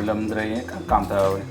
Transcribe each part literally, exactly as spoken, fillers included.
ꯂꯝꯗ꯭ꯔꯦ, ꯀꯥꯝꯊꯕꯅꯤ꯫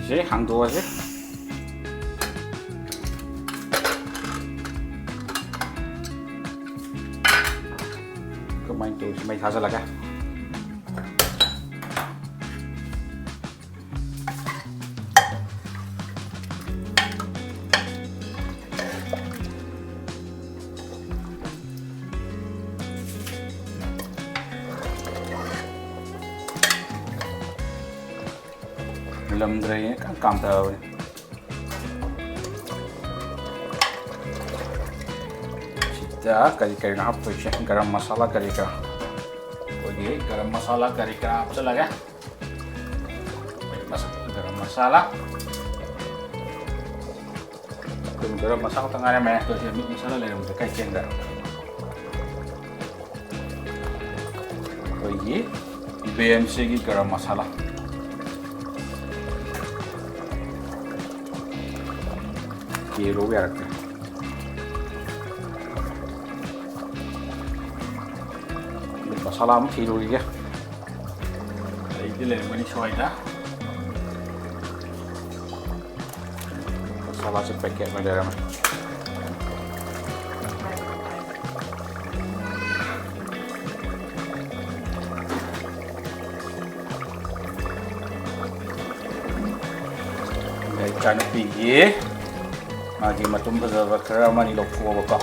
ꯁꯤ ꯍꯥꯡꯗꯣꯛꯑꯁꯤ꯫ ꯀꯃꯥꯏꯅ ꯇꯧꯔꯤꯁꯤ? ꯃꯩ ꯊꯥꯖꯤꯜꯂꯒꯦ꯫ ꯃꯨꯜꯂꯝꯗ꯭ꯔꯦ, ꯀꯟꯅ ꯀꯥꯝꯊꯕꯅꯤ꯫ ꯁꯤꯗ ꯀꯔꯤ ꯀꯔꯤꯅꯣ ꯍꯥꯞꯇꯣꯏꯁꯦ? ꯒꯔꯝ ꯃꯁꯥꯂꯥ ꯀꯔꯤ ꯀꯔꯥ, ꯑꯩꯈꯣꯏꯒꯤ ꯒꯔꯝ ꯃꯁꯥꯂꯥ ꯀꯔꯤ ꯀꯔꯥ ꯍꯥꯞꯆꯤꯜꯂꯒꯦ꯫ ꯃꯁꯥ-, ꯒꯔꯝ ꯃꯁꯥꯂꯥ꯫ ꯑꯗꯨꯝ ꯒꯔꯝ ꯃꯁꯥꯂꯥ ꯈꯛꯇ ꯉꯥꯏꯔꯝꯃꯦ꯫ ꯑꯗꯨꯗꯤ ꯃꯤꯠ ꯃꯁꯥꯂꯥ ꯂꯩꯔꯝꯗ꯭ꯔꯦ ꯀꯥꯏ ꯆꯦꯟꯈ꯭ꯔꯦ? ꯑꯩꯈꯣꯏꯒꯤ ꯕꯦꯝꯁꯤꯒꯤ ꯒꯔꯝ ꯃꯁꯥꯂꯥ꯫ ꯌꯦꯜꯂꯣ ꯌꯥꯔꯛꯇ꯭ꯔꯦ꯫ ꯃꯤꯠ ꯃꯁꯥꯂꯥ ꯑꯃ ꯊꯤꯔꯨꯈꯤꯒꯦ꯫ ꯑꯩꯗꯤ ꯂꯩꯔꯝꯒꯅꯤ ꯁ꯭ꯋꯥꯏꯗ꯫ ꯃꯁꯥꯂꯥꯁꯦ ꯄꯦꯀꯦꯠ ꯑꯣꯏꯅ ꯂꯩꯔꯝꯃꯦ꯫ ꯑꯗꯩ ꯏꯆꯥꯅꯨꯄꯤꯒꯤ ꯃꯥꯒꯤ ꯃꯇꯨꯝ ꯐꯖꯕ ꯈꯔ ꯑꯃꯅꯤ ꯂꯧꯊꯣꯛꯑꯕꯀꯣ꯫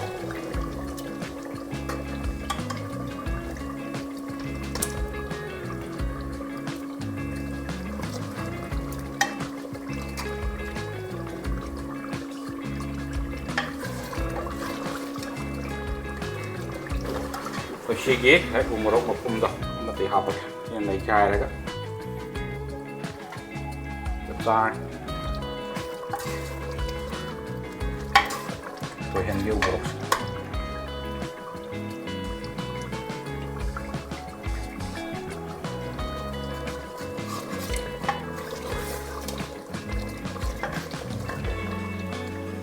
ꯑꯩꯈꯣꯏ ꯁꯤꯒꯤ ꯍꯦꯛ ꯎ ꯃꯣꯔꯣꯛ ꯃꯄꯨꯝꯗꯣ ꯑꯃꯠꯇ ꯍꯥꯞꯄꯒꯦ꯫ ꯁꯤꯅ ꯅꯩꯈꯥꯏꯔꯒ ꯆꯞ ꯆꯥꯔꯅꯤ꯫ ꯇꯣꯏꯍꯟꯒꯦ ꯎ ꯃꯣꯔꯣꯛꯁꯦ꯫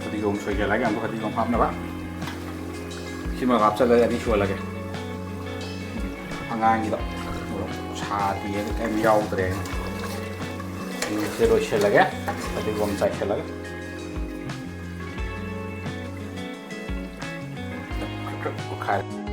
ꯐꯗꯤꯒꯣꯝ ꯁꯣꯏꯖꯜꯂꯒꯦ ꯑꯃꯨꯛ ꯐꯗꯤꯒꯣꯝ ꯍꯥꯞꯅꯕ꯫ ꯁꯤꯃ ꯍꯥꯞꯆꯜꯂꯒ ꯑꯅꯤ ꯁꯨꯍꯜꯂꯒꯦ꯫ ꯑꯉꯥꯡꯒꯤꯗꯣ ꯃꯣꯔꯣꯛ ꯁꯥꯗꯦ ꯍꯥꯏꯅ ꯀꯔꯤꯝ ꯌꯥꯎꯗ꯭ꯔꯦ꯫ ꯁꯤ ꯂꯣꯏꯁꯤꯜꯂꯒꯦ꯫ ꯐꯗꯤꯒꯣꯝ ꯆꯥꯏꯁꯤꯜꯂꯒ꯫ ꯈꯔ ꯈꯔ ꯑꯣꯠꯈꯥꯏꯔꯦ꯫